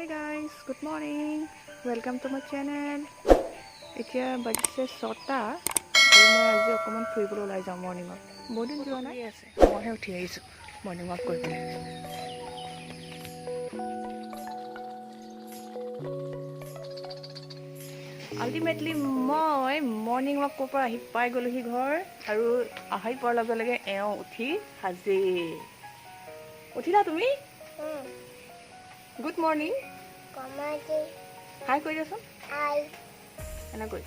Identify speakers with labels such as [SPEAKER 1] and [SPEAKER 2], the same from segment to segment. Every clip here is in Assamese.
[SPEAKER 1] Hey guys, good morning. Welcome to my channel. এতিয়া বাজিছে 6টা আৰু মই আজি অকণমান ফুৰিবলৈ ওলাই যাওঁ মৰ্ণিঙত। বহুত দিন যোৱা নাই, আছে মইহে উঠি আহিছোঁ মৰ্ণিং ৱাক কৰিবলৈ। আল্টিমেটলি মই মৰ্ণিং ৱাকৰ পৰা আহি পাই গ'লোহি ঘৰ আৰু আহি পোৱাৰ লগে লগে এওঁ উঠি সাজি উঠিলা তুমি? Good morning. হাই কৈ দিয়াচোন। এনেকৈ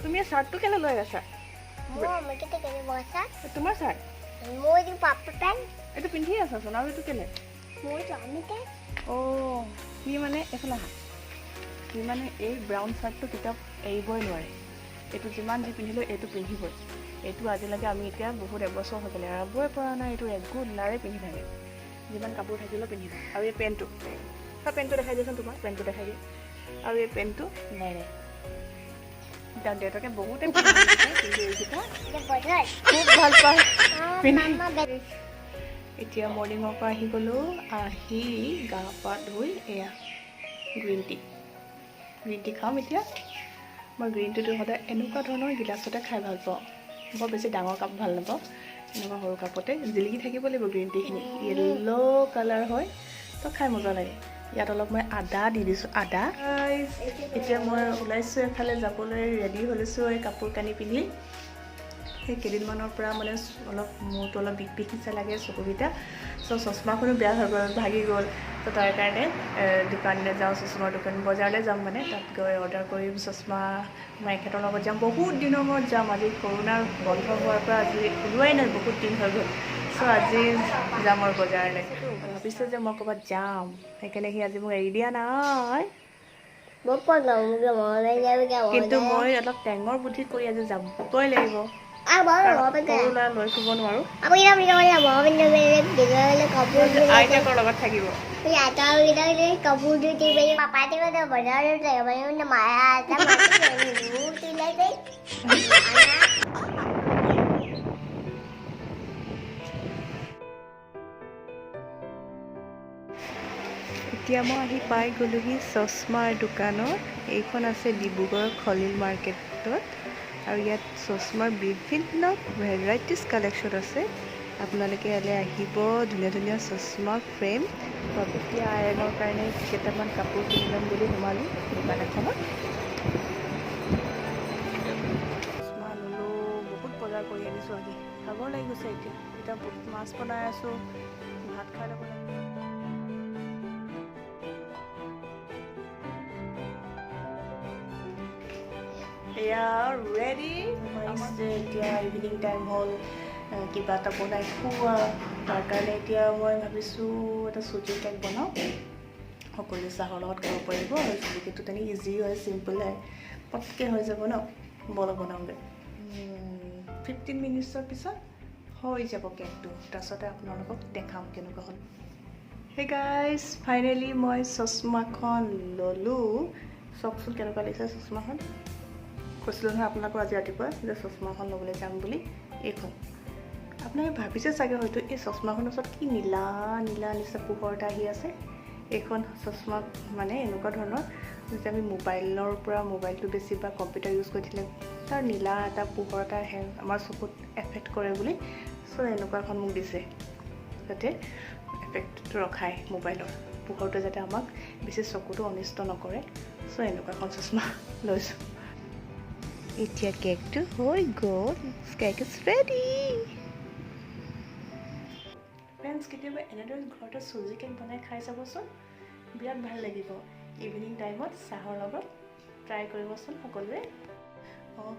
[SPEAKER 1] তুমি এই চাৰ্টটো কেলৈ লৈ আছা? তোমাৰ চাৰ্ট এইটো পিন্ধি আছাচোন আৰু এইটো কেলে? অঁ, সি মানে এইফালে আহা, সি মানে এই ব্ৰাউন চাৰ্টটো কেতিয়াও এৰিবই নোৱাৰে। এইটো যিমান যি পিন্ধিলেও এইটো পিন্ধিবই। এইটো আজিলৈকে আমি এতিয়া বহুত এবছৰ হৈ গ'লে এৰাবই পৰা নাই। এইটো ৰেগুলাৰে পিন্ধি থাকে, যিমান কাপোৰ থাকিলেও পিন্ধিব। আৰু এই পেণ্টটো, তাৰ পেণ্টটো দেখাই দিয়াচোন, তোমাৰ পেণ্টটো দেখাই দিয়া। আৰু এই পেণ্টটো নেৰে, দেউতাকে বহুতে কিন্তু এইকেইটা খুব ভাল পায় পিন্ধি। এতিয়া মৰ্ণিঙৰ পৰা আহি গ'লোঁ, আহি গা পা ধুই এয়া গ্ৰীণ টি খাম এতিয়া। মই গ্ৰীণ টিটো সদায় এনেকুৱা ধৰণৰ গিলাচতে খাই ভাল পাওঁ, বৰ বেছি ডাঙৰ কাপ ভাল নাপাওঁ। এনেকুৱা সৰু কাপতে জিলিকি থাকিব লাগিব গ্ৰীণ টিখিনি, য়েল্ল' কালাৰ হয় তো খাই মজা লাগে। ইয়াত অলপ মই আদা দি দিছোঁ, আদা। এতিয়া মই ওলাইছোঁ এফালে যাবলৈ, ৰেডি হৈছোঁ এই কাপোৰ কানি পিন্ধি। সেই কেইদিনমানৰ পৰা মানে অলপ মূৰটো অলপ বিষ বিষ নিচিনা লাগে, চকুকেইটা। চ' চশমাখনো বেয়া হৈ গ'ল, ভাগি গ'ল। ত' তাৰ কাৰণে দোকানলৈ যাওঁ, চশমাৰ দোকান, বজাৰলৈ যাম মানে, তাত গৈ অৰ্ডাৰ কৰিম চশমা। মই এখেতৰ লগত যাম, বহুত দিনৰ মূৰত যাম। আজি কৰোণাৰ বন্ধ হোৱাৰ পৰা আজি ওলোৱাই নাই, বহুত দিন হৈ গ'ল। চ' আজি যাম আৰু বজাৰলৈ। ভাবিছে যে মই ক'ৰবাত যাম, সেইকাৰণে সি আজি মোক এৰি দিয়া নাই। কিন্তু মই অলপ টেঙৰ বুদ্ধি কৰি আজি যাবই লাগিব, সৰু ল'ৰা লৈ ফুৰিব নোৱাৰোঁ। আইতাকৰ লগত থাকিব। এতিয়া মই আহি পাই গ'লোহি চশমাৰ দোকানত। এইখন আছে ডিব্ৰুগড় খলিল মাৰ্কেটত আৰু ইয়াত চশমাৰ বিভিন্ন ভেৰাইটিজ কালেকশ্যন আছে। আপোনালোকে ইয়ালৈ আহিব, ধুনীয়া ধুনীয়া চশমা ফ্ৰেম। এতিয়া আইৰণৰ কাৰণে কেইটামান কাপোৰ কিনি ল'ম বুলি সোমালোঁ দোকান এখনত। চশমা ল'লোঁ, বহুত বজাৰ কৰি আনিছোঁ আজি, ভাগৰ লাগি গৈছে। এতিয়া এতিয়া মাছ বনাই আছোঁ, ভাত খাই ল'ব লাগিব। এয়া ৰেডি যে এতিয়া ইভিনিং টাইম হ'ল, কিবা এটা বনাই খোৱা। তাৰ কাৰণে এতিয়া মই ভাবিছোঁ এটা চুজি কেক বনাওঁ, সকলোৱে চাহৰ লগত খাব পাৰিব। আৰু চুজি কেকটো তেনেকৈ ইজি হয়, চিম্পল হয়, পটকৈ হৈ যাব ন। ব'লক বনাওঁগৈ। 15 মিনিটছৰ পিছত হৈ যাব কেকটো, তাৰপিছতে আপোনালোকক দেখাম কেনেকুৱা হ'ল। হে গাইজ, ফাইনেলি মই চশমাখন ল'লোঁ। চাওকচোন কেনেকুৱা লাগিছে চশমাখন। কৈছিলোঁ নহয় আপোনালোকক আজি ৰাতিপুৱা যে চশমাখন ল'বলৈ যাম বুলি, এইখন। আপোনালোকে ভাবিছে চাগে হয়তো এই চশমাখনৰ ওচৰত কি নীলা নীলা নিচিনা পোহৰ এটা আহি আছে। এইখন চশমা মানে এনেকুৱা ধৰণৰ যেতিয়া আমি মোবাইলৰ পৰা মোবাইলটো বেছি বা কম্পিউটাৰ ইউজ কৰি থাকিলে তাৰ নীলা এটা পোহৰ এটা আহে, আমাৰ চকুত এফেক্ট কৰে বুলি। চ' এনেকুৱা এখন মোক দিছে যাতে এফেক্টটো ৰখায়, মোবাইলৰ পোহৰটোৱে যাতে আমাক বেছি চকুটো অনিষ্ট নকৰে। চ' এনেকুৱা এখন চশমা লৈছোঁ। এতিয়া কেকটো হৈ গ'ল, cake is ready. Friends, কেতিয়াবা এনেদৰে ঘৰতে চুজি কেক বনাই খাই চাবচোন, বিৰাট ভাল লাগিব। ইভিনিং টাইমত চাহৰ লগত ট্ৰাই কৰিবচোন সকলোৱে। অঁ,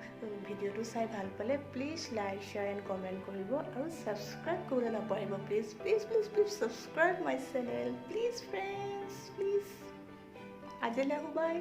[SPEAKER 1] ভিডিঅ'টো চাই ভাল পালে please like, share and comment কৰিব আৰু ছাবস্ক্ৰাইব কৰিবলৈ নাপাহৰিব। Please, please, please, please subscribe my channel, please friends, please. আজিলৈ আহোঁ, বাই।